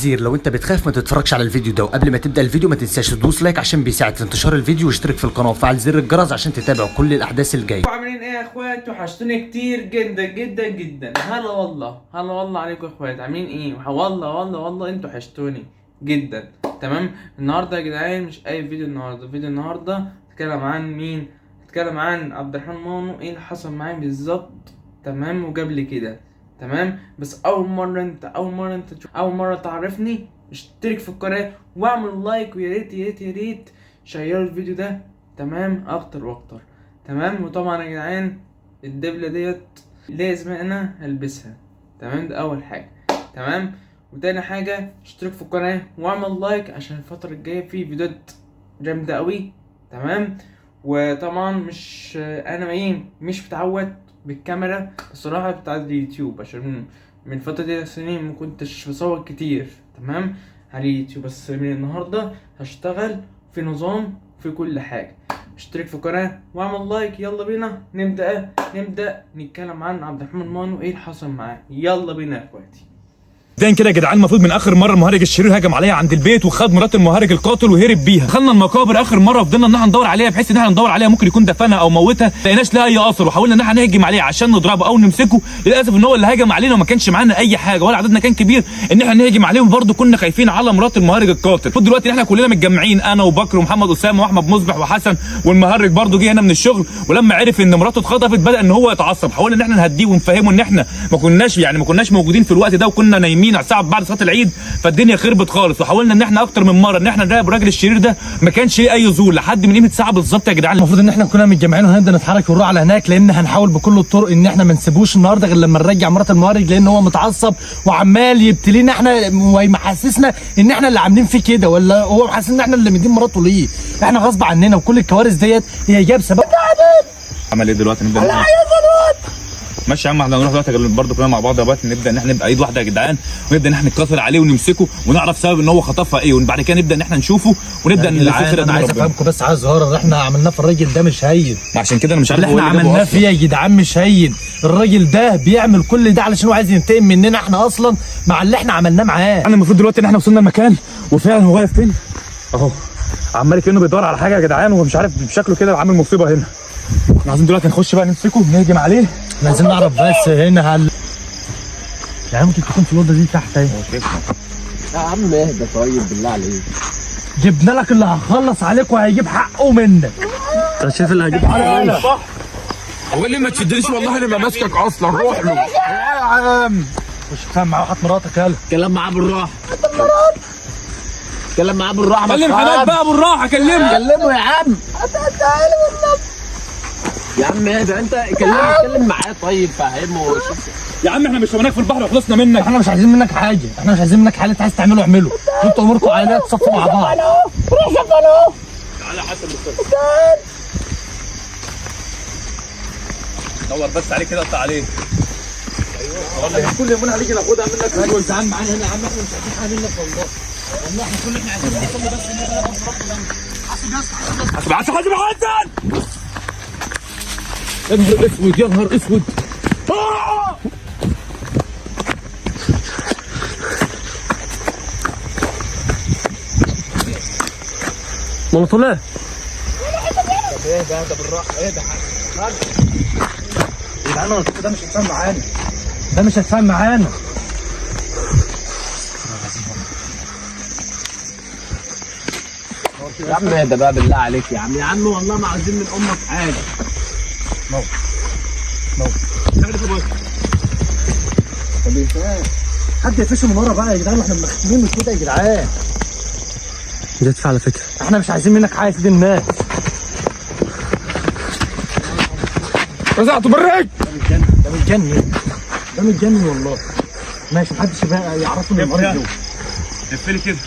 تحذير، لو انت بتخاف ما تتفرجش على الفيديو ده. وقبل ما تبدا الفيديو ما تنساش تدوس like عشان بيساعد في انتشار الفيديو، واشترك في القناة وفعل زر الجرس عشان تتابع كل الاحداث الجاية. عاملين ايه يا اخوات؟ وحشتوني كتير جدا جدا جدا. هلا والله هلا والله عليكم يا اخوات، عاملين ايه؟ والله والله والله انتوا وحشتوني جدا. تمام، النهارده يا جدعان مش اي فيديو، النهارده فيديو، النهارده هتكلم عن مين؟ هتكلم عن عبد الرحمن مانو، ايه اللي حصل معاه بالظبط. تمام، وجاب لي كده. تمام، بس اول مرة انت تشوف، اول مرة تعرفني، اشترك في القناة واعمل like، ويا ريت يا ريت يا ريت شيروا الفيديو ده. تمام، اكتر واكتر. تمام، وطبعا يا جدعان الدبله ديت لازم انا البسها. تمام، ده اول حاجة. تمام، وتاني حاجة اشترك في القناة واعمل like عشان الفترة الجاية في فيديوهات جامدة قوي. تمام، وطبعا مش انا ايه مش متعود بالكاميرا الصراحة بتاعت اليوتيوب، عشان من فترة دي سنين ما كنتش بصور كتير. تمام، على اليوتيوب، بس من النهارده هشتغل في نظام في كل حاجة. اشترك في القناة واعمل like. يلا بينا نبدا نتكلم عن عبد الرحمن مانو، ايه اللي حصل معاه. يلا بينا يا اخواتي. مبدئيا كده يا جدعان، المفروض من اخر مرة المهرج الشرير هجم عليا عند البيت وخد مرات المهرج القاتل وهرب بيها. دخلنا المقابر اخر مرة وفضلنا ان احنا ندور عليها، بحيث ان احنا ندور عليها ممكن يكون دفنها او موتها، لقيناش لها اي اثر. وحاولنا ان احنا نهجم عليه عشان نضربه او نمسكه، للاسف ان هو اللي هجم علينا وما كانش معانا اي حاجة ولا عددنا كان كبير ان احنا نهجم عليهم. برضه كنا خايفين على مرات المهرج القاتل. المفروض دلوقتي ان احنا كلنا متجمعين، انا وبكر ومحمد اسامة واحمد مصبح وحسن، والمهرج برضه جه هنا من الشغل. ولما عرف ان مراته اتخطفت بدا ان هو يتعصب. حاولنا ان احنا نهديه ونفهمه ان احنا ما كناش موجودين في الوقت ده، وكنا نايمين على الساعة بعد صلاة العيد، فالدنيا خربت خالص. وحاولنا ان احنا اكتر من مرة ان احنا نراقب الراجل الشرير ده، ما كانش ليه اي ظهور لحد من قيمة ساعة بالظبط يا جدعان. المفروض ان احنا كنا متجمعين وهنبدا نتحرك ونروح على هناك، لان هنحاول بكل الطرق ان احنا ما نسيبوش النهارده غير لما نرجع مرات المهرج، لان هو متعصب وعمال يبتلينا احنا ومحسسنا ان احنا اللي عاملين فيه كده، ولا هو محسسنا ان احنا اللي مدين مراته ليه. احنا غصب عننا، وكل الكوارث ديت هي جاية بسبب. عمل ايه دلوقتي؟ نبدا ماشي يا عم، احنا هنروح دلوقتي برضه كلنا مع بعض دلوقتي، نبدا ان احنا نبقى ايد واحدة يا جدعان، ونبدا ان احنا نتكاثر عليه ونمسكه ونعرف سبب ان هو خطفها ايه، وبعد كده نبدا ان احنا نشوفه ونبدا نلف خير. انا عايز افهمكم بس عايز صغيرة، اللي احنا عملناه في الراجل ده مش هين. عشان كده انا مش عارف اللي احنا عملناه فيه يا جدعان مش هين. الراجل ده بيعمل كل ده علشان هو عايز ينتقم مننا احنا اصلا مع اللي احنا عملناه معاه. انا المفروض دلوقتي ان احنا وصلنا المكان، وفعلا هو واقف فين اهو، عمال كانه بيدور على حاجة يا جدعان، ومش عارف بشكله كده عامل مصيبة هنا. احنا عايزين دلوقتي نخش بقى نمسكه نهجم عليه. احنا عايزين نعرف بس هنا هل يعني ممكن تكون في الاوضة دي تحت اهي. يا عم اهدى طيب بالله عليك، جبنا لك اللي هخلص عليك وهيجيب حقه منك. انت شايف اللي هيجيب حقه صح؟ هو اللي ما تشدنيش والله انا ما ماسكك اصلا. روح له يا عم، مش فاهم معاه، هات مراتك. يلا اتكلم معاه بالراحة، اتكلم معاه بالراحة. كلم حماد بقى بالراحة، كلمة كلمة يا عم. يا عم اهدى انت، كلمة اتكلم معاه طيب، فهمه. يا عم احنا مش رميناك في البحر وخلصنا منك. احنا مش عايزين منك حاجة، احنا مش عايزين منك حاجة، انت عايز تعمله اعمله، انتوا اموركم عائلية تصفوا مع بعض. تعالى يا حسن دور بس عليه كده، اقطع عليه. ايوه كل يوم هنيجي ناخدها منك. ايوه تعال معانا هنا يا عم، احنا مش عايزين حاجة منك والله. والله احنا كل اللي احنا عايزينه نوصل بس ان احنا ناخد مراتنا. حاسب يا اسطى، حاسب حاسب حاسب حسن. يا نهار اسود يا نهار اسود. ما طلع. طب اهدى اهدى بالراحة، اهدى يا جدعان. ده مش هيتفاهم معانا، ده مش هيتفاهم معانا. يا عم اهدى بقى بالله عليك يا عم، يا عم والله ما عايزين من امك حاجة. نور نور حد يقفشه من ورا بقى يا جدعان، واحنا مختمين مش كده يا جدعان. بتدفع على فكرة، احنا مش عايزين منك حاجة يا سيدي الناس. رزعته بالرجل. ده متجنن، ده متجنن والله. ماشي، محدش بقى يعرفه ان المريض جوه. لفلي كده.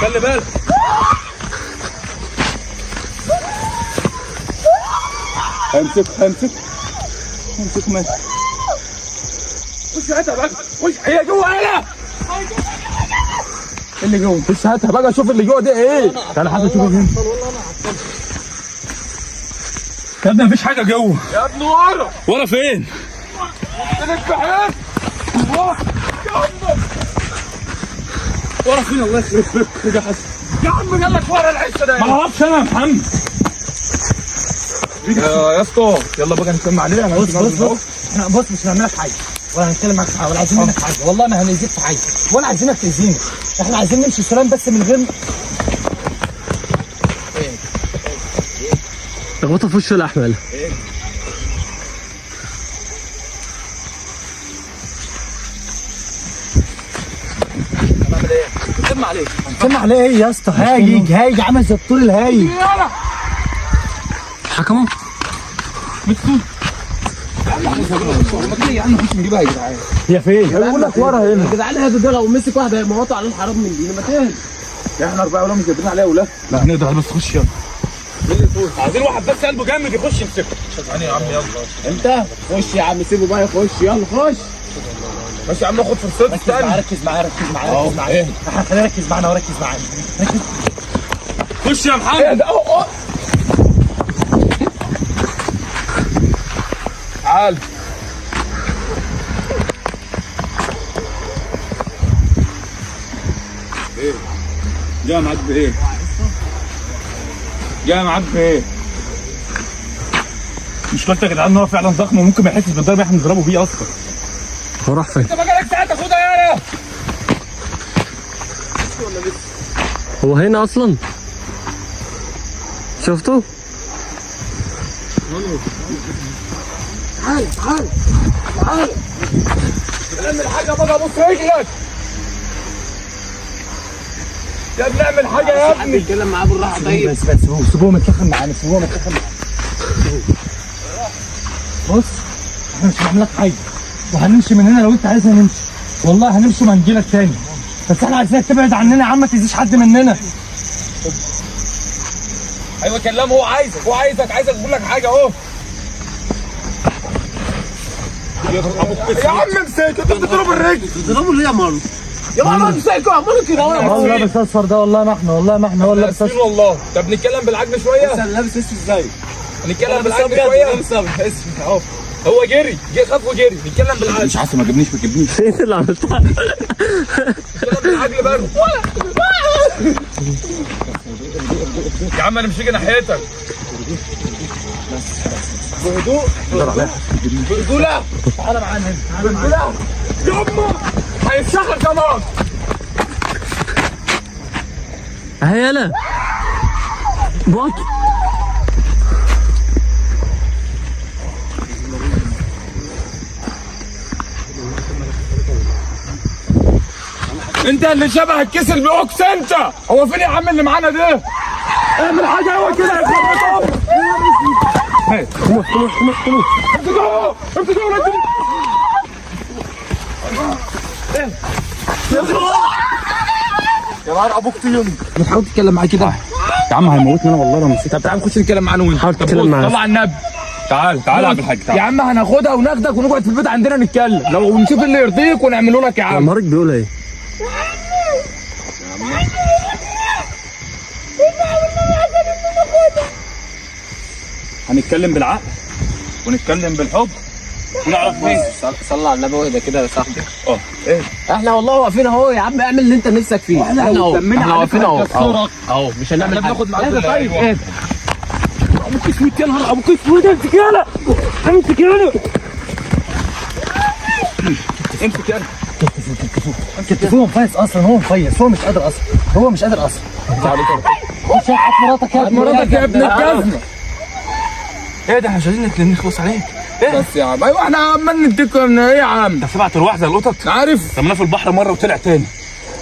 خلي بالك. همسك همسك همسك. ماشي، خش هاتها بقى، خش. هي جوه هنا. اللي جوه خش هاتها بقى، شوف اللي جوه ده ايه. تعالى حد شوفه هنا. يا ابني مفيش حاجة جوه يا ابني ورا. ورا فين؟ تلف ورا فين؟ الله يخرب بيتك يا حسن. يا عم جالك ورا العشه ده. ما اعرفش انا يا محمد. يا اسطى يلا بقى نتلم عليه. انا بص بص بص احنا بص مش هنعمل لك حاجة ولا هنتكلم معاك في حاجة ولا عايزين منك حاجة، والله ما هنأذيك في حاجة ولا عايزينك تأذينا. احنا عايزين نمشي سلام بس من غير اخبطه في وشه الاحمر. سمع عليه ايه يا اسطى؟ هايج هايج عامل زي الطول الهايج. حكمه يا فين؟ بقول لك ورا هنا يا جدعان، هاتوا ده لو مسك واحدة هيموتوا عليه الحرام من دي. ما تهدى احنا اربعة ولا مش قادرين عليها ولا لا هنقدر عليه، بس خش يلا. عايزين واحد بس قلبه جامد يخش يمسكه. يا عم يلا انت خش يا عم، سيبه بقى يخش. يلا خش ماشي يا عم، اخد فرصتي. استنى ركز معايا ركز معايا ركز معايا. احنا ركز معانا وركز معانا. ركز. خش يا محمد. تعال ايه جاي معاك بايه؟ جاي معاك بايه؟ مشكلتك يا جدعان ان هو فعلا ضخم وممكن ما يحسش بالضرب احنا بنضربه بيه اصلا. هو راح فين؟ انت بقالك ساعة تاخدها يالا. هو هنا اصلا؟ شفته؟ تعال تعال تعال اعمل حاجة بقى، بص رجلك يا ابني، اعمل حاجة يا ابني. اتكلم معاه بالراحة. طيب بس بس سيبوه سيبوه متلخم معانا، سيبوه متلخم معانا. بص احنا مش هنعمل لك حاجة وهنمشي من هنا لو انت عايزنا نمشي، والله هنمشي وهنجيلك تاني، بس احنا عايزينك تبعد عننا يا عم، ما تأذيش حد مننا. ايوه كلمة، هو عايزك، هو عايزك، عايزك اقول لك حاجة اهو. يا عم امسكه، انت بتضربه الرجل. بتضربه ليه يا مارو؟ يا مارو امسكه، اعملوا كده. هو لابس اصفر ده، والله ما احنا، والله ما احنا، هو لابس اصفر والله. طب نتكلم بالعجل شوية. انا لابس اسود ازاي؟ نتكلم بالعجل شوية. لابس اسود اهو. هو جري، جه خاف وجري. نتكلم بالعجل. مش عارف، ما جبنيش ما جبنيش. انت اللي عملتها. نتكلم بالعجل برضه. يا عم انا مش هاجي ناحيتك. بهدوء برجوله. تعالى معانا هنا، تعالى معانا. يما هيتشخر كمان. اهي يلا باك. انت اللي شبه الكيس الاوكس انت. هو فين يا عم اللي معانا ده؟ اعمل حاجة هو كده يخرب بيت امك. قوموا قوموا قوموا قوموا. امسكوه امسكوه. يا نهار ابوك طين. ما تحاول تتكلم معاه كده يا عم هيموتني انا والله لو مسكت. طب تعال نخش نتكلم معاه وانت. حاول تتكلم معاه. طلع النبي. تعال تعال يا عبد الحاج تعال. يا عم هناخدها وناخدك ونقعد في البيت عندنا نتكلم، لو نشوف اللي يرضيك ونعمله لك يا عم. مارك بيقول ايه؟ هنتكلم بالعقل ونتكلم بالحب ونعرف مين. صلى على النبي واهدى كده يا صاحبي. ايه احنا والله واقفين اهو يا عم، اعمل اللي انت نفسك فيه. احنا اهو، احنا واقفين اهو اهو، مش هنعمل حاجة. بناخد معاك. طيب اهدى. ابوك اسود يا نهار ابوك اسود. امسك يالا امسك يالا امسك يالا. كتفوه مفيس اصلا، هو مفيس، هو مش قادر اصلا، هو مش قادر اصلا. مش هات مراتك يا ابني، مراتك يا ابن الجزمة. ايه ده، احنا مش عايزين نخلص عليك. بس يا عم. ايوه احنا عمال نديكم من ايه يا عم؟ ده 7 ارواح زي القطط. عارف رميناه في البحر مرة وطلع تاني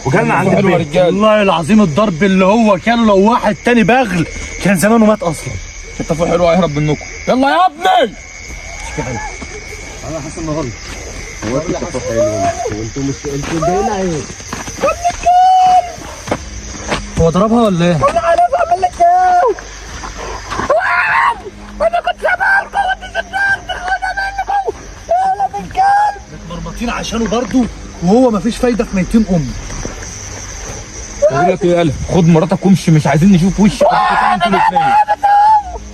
وجالنا عند حلو يا البيت. رجاله. والله العظيم الضرب اللي هو كان لو واحد تاني بغل كان زمانه مات اصلا. اتفقوا حلو هيهرب منكم. يلا يا ابني. انا حاسس انه غلط. هو انتوا حلو وانتوا مش انتوا جايين ايه؟ هو ضربها ولا ايه؟ انا عارف اعمل لك ايه. انا كنت سامعكم وانتوا سبتوا منكم. يا من كلب. متمرمطين عشانه برضه وهو مفيش فايده في ميتين امه. بقول لك ايه يالا، خد مراتك وامشي، مش عايزين نشوف وشك انتوا الاثنين.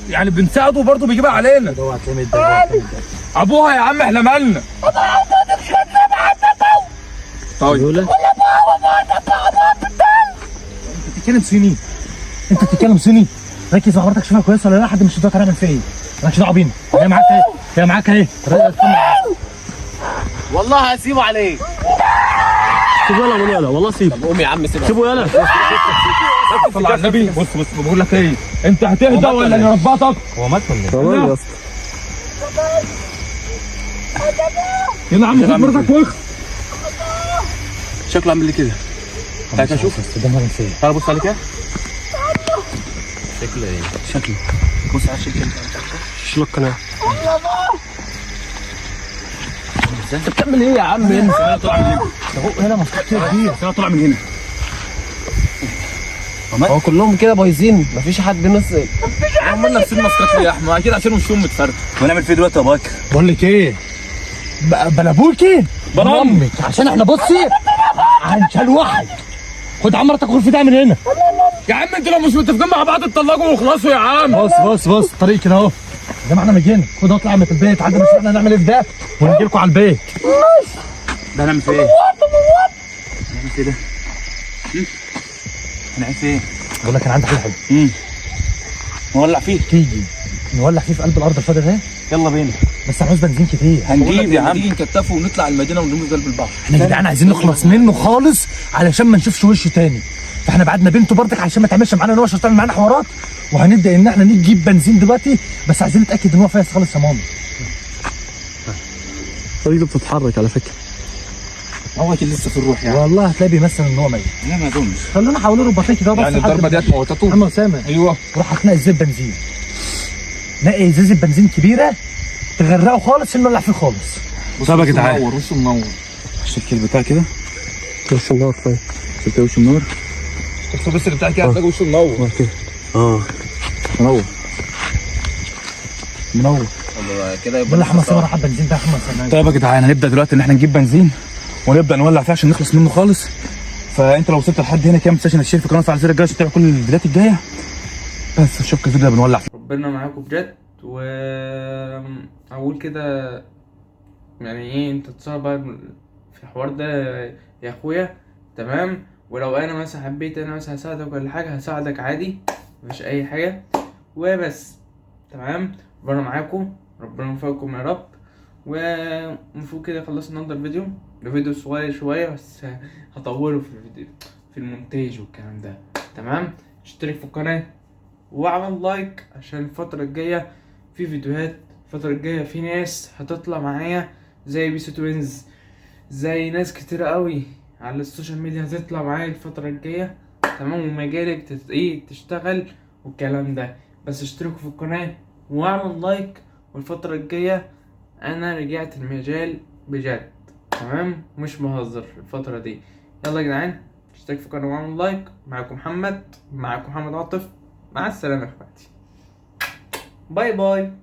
يعني بنساعده برضه بيجيبها علينا. هو هتلاقيه متضايق. ابوها يا عم احنا مالنا. طيب انت بتتكلم صيني؟ انت بتتكلم صيني؟ ركز مع مراتك شوفها كويسة ولا لا، حد مش هتقدر هنعمل فيها ايه؟ مالكش دعوه بينا، هي معاك اهي، هي معاك اهي. والله هسيبه عليك. سيبه يلا يلا والله سيبه. طب قوم يا عم سيبه. سيبه يلا. صل على النبي. بص بص بقول لك ايه، انت هتهدى ولا نربطك؟ هو مات ولا ايه؟ تمام يا اسطى. يلا يا عم خد مراتك واخ. شكله عامل لي كده. تعالى كده شوف. بس ده هنعمل فيها ايه؟ تعالى بص عليه كده. شكله ايه؟ شكله بص على الشكل. شيل القناع. انت بتعمل ايه يا عم انت؟ طلع من هنا. هنا مفتوح كده كبير. طلع من هنا. هو كلهم كده بايظين، مفيش حد نص. هم لابسين ماسكات ليه يا احمد؟ اكيد عشان وشهم متفرد. ونعمل فيه دلوقتي يا باكر؟ بقول لك ايه، بلابوكي بنامك عشان احنا بصي هنشلوحك. خد عمرتك غرفة ده من هنا. يا عم انتوا لو مش متفقين مع بعض اتطلقوا واخلصوا يا عم. بص بص بص الطريق كده اهو زي ما احنا مجينا. خد اطلع من البيت عندنا، مش احنا هنعمل ايه في ده ونجي لكم على البيت. ده هنعمل فيه ايه؟ هنعمل فيه ده؟ هنعمل فيه ايه؟ بقول لك انا عندي حل حلو. نولع فيه. تيجي نولع فيه في قلب الارض الفاضيه ده. يلا بينا. بس هنعوز بنزين كتير. هنجيب يا عم. نيجي نكتفه ونطلع المدينة ونرميه في قلب البحر. احنا يا جدعان عايزين نخلص منه خالص علشان ما نشوفش وشه تاني. فاحنا بعدنا بنته برضك علشان ما تعملش معانا نوش وتعمل معانا حوارات. وهنبدا ان احنا نجيب بنزين دلوقتي، بس عايزين نتاكد ان هو فايز خالص يا ماما. رجله بتتحرك على فكرة. هو اكيد لسه في الروح يعني. والله هتلاقيه بيمثل ان هو ميت. لا ما اظنش. خلونا حواليه رباطيه كده بس. يعني الضربة ديت موتته. محمد اسامة ايوه روح هتنقي ازازة بنزين. نقي ازازة بنزين كبيرة تغرقه خالص عشان نولع فيه خالص. طب يا جدعان منور وشه منور. شفت البتاع كده؟ وش النار طيب. شفت وش النار؟ بس اللي بتاع كده هتلاقي وشه منور. كده. منور منور. كده يبقى يلا محمد اسامة راح على البنزين ده يا محمد اسامة. طيب يا جدعان هنبدا دلوقتي ان احنا نجيب بنزين ونبدا نولع فيه عشان نخلص منه خالص. فانت لو وصلت لحد هنا كده ما تنساش انك تشترك في القناة وتفعل زر الجرس عشان تتابع كل الفيديوهات الجاية. بس اشوفك الفيديو ده بنولع فيه. ربنا معاكم بجد. و اقول كده يعني ايه، انت اتصل بقى في الحوار ده يا اخويا، تمام؟ ولو انا مثلا حبيت انا مثلا هساعدك ولا حاجة هساعدك عادي، مفيش اي حاجة وبس، تمام؟ ربنا معاكم، ربنا يوفقكم يا رب. ومفروض كده خلصنا النهارده الفيديو ده، فيديو صغير شوية بس هطوله في الفيديو في المونتاج والكلام ده، تمام؟ اشترك في القناة واعمل like عشان الفترة الجاية في فيديوهات، الفترة الجاية في ناس هتطلع معايا زي بيسو توينز، زي ناس كتيرة قوي على ال social media هتطلع معايا الفترة الجاية، تمام؟ ومجالك ايه تشتغل والكلام ده. بس اشتركوا في القناة واعمل like، والفترة الجاية انا رجعت المجال بجد، تمام؟ مش بهزر الفترة دي. يلا يا جدعان اشترك في القناة واعمل like. معاكم محمد، معاكم محمد عاطف، مع السلامة يا اخواتي، bye bye.